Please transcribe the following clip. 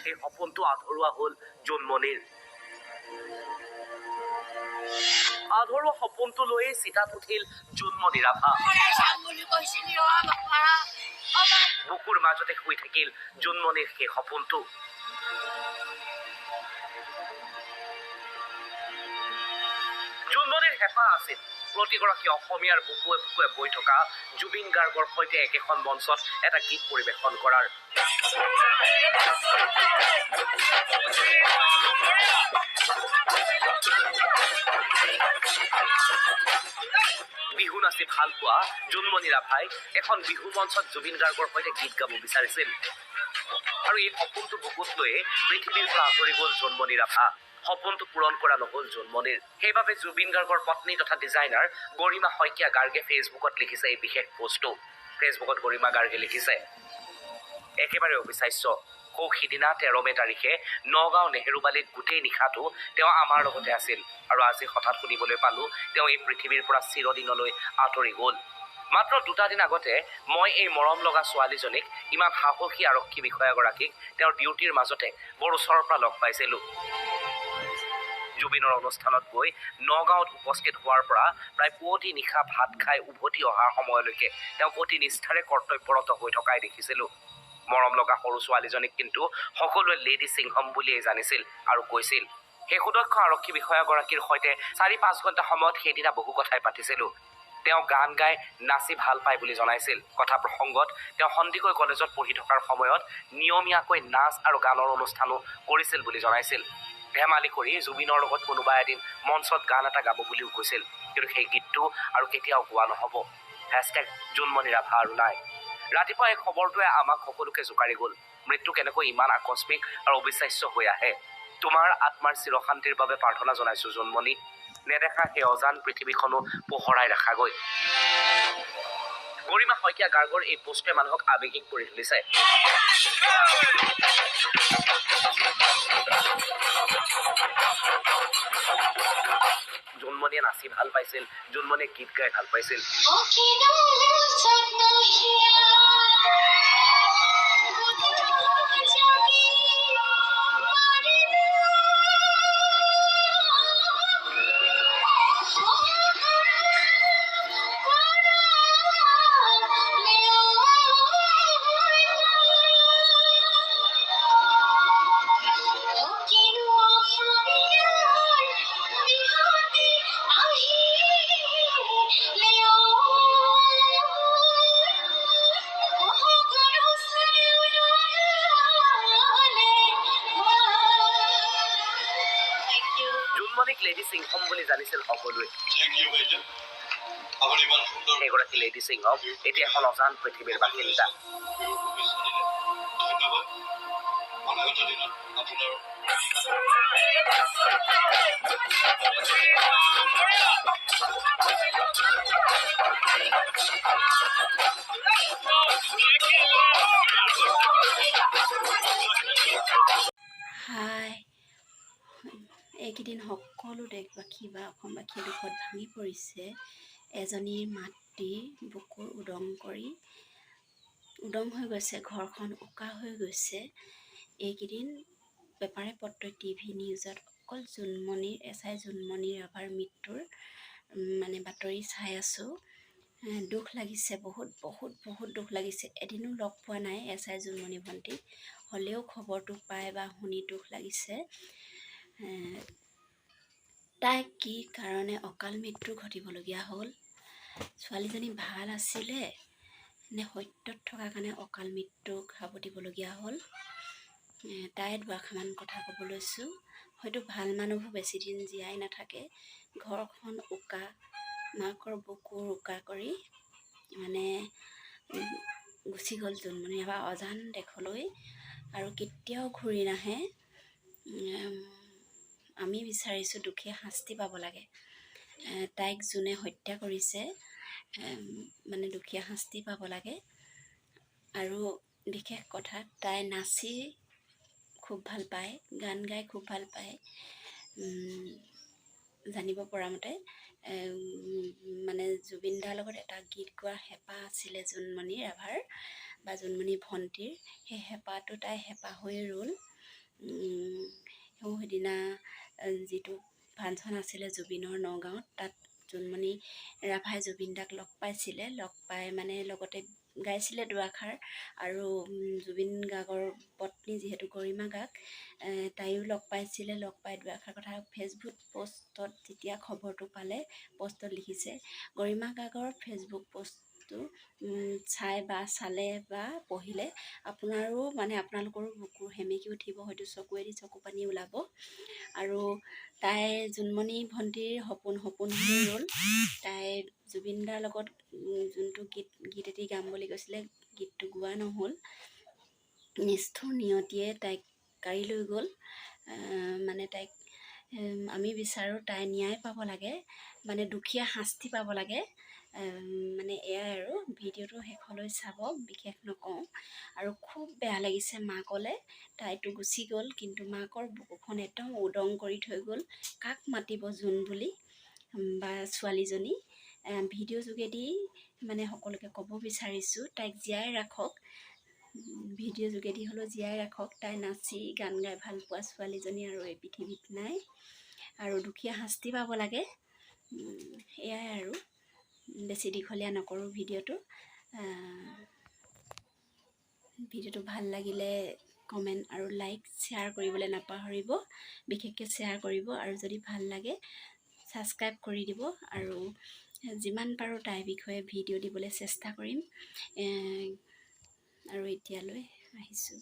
সেই সপোনটো আধৰুৱা হ'ল জোনমণিৰ। আধৰুৱা সপোনটো লৈয়ে চিতাত উঠিল জোনমণি ৰাভা। বুকুৰ মাজতে শুই থাকিল জোনমণিৰ সেই সপোনটো। জোনমণিৰ হেঁপাহ আছিল প্ৰতিগৰাকী অসমীয়াৰ বুকুৱে বুকুৱে বৈ থকা জুবিন গাৰ্গৰ সৈতে একেখন মঞ্চত এটা গীত পৰিৱেশন কৰাৰ। বিহু নাচি ভাল পোৱা জোনমণি ৰাভাই এখন বিহু মঞ্চত জুবিন গাৰ্গৰ সৈতে গীত গাব বিচাৰিছিল আৰু এই সপোনটো বুকুত লৈয়ে পৃথিৱীৰ পৰা আঁতৰি গ'ল জোনমণি ৰাভা। সপোনটো পূৰণ কৰা নহ'ল জোনমণিৰ। সেইবাবে জুবিন গাৰ্গৰ পত্নী তথা ডিজাইনাৰ গৰিমা শইকীয়া গাৰ্গে ফেচবুকত লিখিছে এই বিশেষ পোষ্টটো। ফেচবুকত গৰিমা গাৰ্গে লিখিছে, একেবাৰে অবিশ্বাস্য, সৌ সিদিনা 13 মে তাৰিখে নগাঁও নেহেৰুবালিত গোটেই নিশাটো তেওঁ আমাৰ লগতে আছিল আৰু আজি হঠাৎ শুনিবলৈ পালো তেওঁ এই পৃথিৱীৰ পৰা চিৰদিনলৈ আঁতৰি গ'ল। মাত্ৰ দুটা দিন আগতে মই এই মৰম লগা ছোৱালীজনীক, ইমান সাহসী আৰক্ষী বিষয়াগৰাকীক তেওঁৰ ডিউটিৰ মাজতে বৰ ওচৰৰ পৰা লগ পাইছিলোঁ। জুবিনৰ অনুষ্ঠানত গৈ নগাঁৱত উপস্থিত হোৱাৰ পৰা প্ৰায় পুৱতি নিশা ভাত খাই উভতি অহাৰ সময়লৈকে তেওঁক অতি নিষ্ঠাৰে কৰ্তব্যৰত হৈ থকাই দেখিছিলোঁ। মৰম লগা সৰু ছোৱালীজনীক কিন্তু সকলোৱে লেডী সিংহম বুলিয়েই জানিছিল আৰু কৈছিল। সেই সুদক্ষ আৰক্ষী বিষয়াগৰাকীৰ সৈতে 4-5 ঘণ্টা সময়ত সেইদিনা বহু কথাই পাতিছিলোঁ। তেওঁ গান গাই নাচি ভাল পায় বুলি জনাইছিল। কথা প্ৰসংগত তেওঁ সন্দিকৈ কলেজত পঢ়ি থকাৰ সময়ত নিয়মীয়াকৈ নাচ আৰু গানৰ অনুষ্ঠানো কৰিছিল বুলি জনাইছিল। ধেমালি কৰি জুবিনৰ লগত কোনোবা এদিন মঞ্চত গান এটা গাব বুলিও কৈছিল, কিন্তু সেই গীতটো আৰু কেতিয়াও গোৱা নহ'ব। #জোনমণি ৰাভা আৰু নাই। ৰাতিপুৱা এই খবৰটোৱে আমাক সকলোকে জোকাৰি গ'ল। মৃত্যু কেনেকৈ ইমান আকস্মিক আৰু অবিশ্বাস্য হৈ আহে। তোমাৰ আত্মাৰ চিৰশান্তিৰ বাবে প্ৰাৰ্থনা জনাইছো জোনমণি। নেদেখা সেই অজান পৃথিৱীখনো পোহৰাই ৰাখাগৈ। গৰিমা শইকীয়া গাৰ্গৰ এই পোষ্টটোৱে মানুহক আৱেগিক কৰি তুলিছে। জোনমণিয়ে নাচি ভাল পাইছিল, জোনমণিয়ে গীত গাই ভাল পাইছিল। জোনমণিক লেডী সিংহম বুলি জানিছিল সকলোৱে। সেইগৰাকী লেডী সিংহম এতিয়া এখন অজান পৃথিৱীৰ বাসিন্দা। হাই, এইকেইদিন সকলো দেশবাসী বা অসমবাসীয়ে দুখত ভাঙি পৰিছে। এজনীৰ মাতৃৰ বুকুৰ উদং কৰি উদং হৈ গৈছে, ঘৰখন উকা হৈ গৈছে। এইকেইদিন পেপাৰে পত্ৰই টিভি নিউজত অকল জোনমণিৰ এছ I Jonmoni ৰাভাৰ মৃত্যুৰ মানে বাতৰি চাই আছোঁ। দুখ লাগিছে, বহুত বহুত বহুত দুখ লাগিছে। এদিনো লগ পোৱা নাই এছ I Jonmoni ভণ্টিক, হ'লেও খবৰটো পাই বা শুনি দুখ লাগিছে। তাই কি কাৰণে অকাল মৃত্যু ঘটিবলগীয়া হ'ল? ছোৱালীজনী ভাল আছিলে নে সত্যত থকাৰ কাৰণে অকাল মৃত্যুক সাৱটিবলগীয়া হ'ল? তাই দুআষাৰমান কথা ক'ব লৈছোঁ। হয়তো ভাল মানুহবোৰ বেছিদিন জীয়াই নাথাকে। ঘৰখন উকা, মাকৰ বুকুৰ উকা কৰি মানে গুচি গ'ল জোনমণি ৰাভা অজান দেশলৈ আৰু কেতিয়াও ঘূৰি নাহে। আমি বিচাৰিছোঁ দুখীয়ে শাস্তি পাব লাগে। তাইক যোনে হত্যা কৰিছে মানে দুখীয়া শাস্তি পাব লাগে। আৰু বিশেষ কথা, তাই নাচি খুব ভাল পায়, গান গাই খুব ভাল পায়। জানিব পৰা মতে মানে জুবিন দাৰ লগত এটা গীত গোৱাৰ হেঁপাহ আছিলে জোনমণি ৰাভাৰ বা জোনমণি ভণ্টিৰ। সেই হেঁপাহটো তাই হেঁপাহ হৈ ৰ'ল। সৌ সেইদিনা যিটো ফাংচন আছিলে জুবিনৰ নগাঁৱত, তাত জোনমণি ৰাভাই জুবিন দাক লগ পাইছিলে। লগ পাই মানে লগতে গাইছিলে দুআষাৰ। আৰু জুবিন গাৰ্গৰ পত্নী যিহেতু গৰিমা গাৰ্গ, তাইও লগ পাইছিলে। লগ পাই দুআষাৰ কথা ফেচবুক পষ্টত যেতিয়া খবৰটো পালে, পষ্টত লিখিছে। গৰিমা গাৰ্গৰ ফেচবুক পষ্টটো চাই বা চালে বা পঢ়িলে আপোনাৰো মানে আপোনালোকৰো বুকু সেমেকি উঠিব, হয়তো চকুৱেদি চকু পানী ওলাব। আৰু তাই জোনমণি ভণ্টিৰ সপোন সপোন হৈ ৰ'ল। তাই জুবিনদাৰ লগত যোনটো গীত গীত এটি গাম বুলি কৈছিলে, গীতটো গোৱা নহ'ল। নিষ্ঠুৰ নিয়তিয়ে তাইক কাঢ়ি লৈ গ'ল। মানে তাইক আমি বিচাৰোঁ তাই ন্যায় পাব লাগে, মানে দুখীয়া শাস্তি পাব লাগে। মানে এয়াই আৰু ভিডিঅ'টো শেষলৈ চাব, বিশেষ নকওঁ। আৰু খুব বেয়া লাগিছে মাকলে। তাইতো গুচি গ'ল, কিন্তু মাকৰ বুকুখন একদম উদং কৰি থৈ গ'ল। কাক মাতিব জোন বুলি বা ছোৱালীজনী। ভিডিঅ' যোগেদি মানে সকলোকে ক'ব বিচাৰিছোঁ, তাইক জীয়াই ৰাখক, ভিডিঅ' যোগেদি হ'লেও জীয়াই ৰাখক। তাই নাচি গান গাই ভাল পোৱা ছোৱালীজনী আৰু এই পৃথিৱীত নাই। আৰু দুখীয়া শাস্তি পাব লাগে। এয়াই আৰু, বেছি দীঘলীয়া নকৰোঁ ভিডিঅ'টো। ভিডিঅ'টো ভাল লাগিলে কমেণ্ট আৰু লাইক, শ্বেয়াৰ কৰিবলৈ নাপাহৰিব। বিশেষকৈ শ্বেয়াৰ কৰিব আৰু যদি ভাল লাগে ছাবস্ক্ৰাইব কৰি দিব। আৰু যিমান পাৰোঁ তাইৰ বিষয়ে ভিডিঅ' দিবলৈ চেষ্টা কৰিম। আৰু এতিয়ালৈ আহিছোঁ।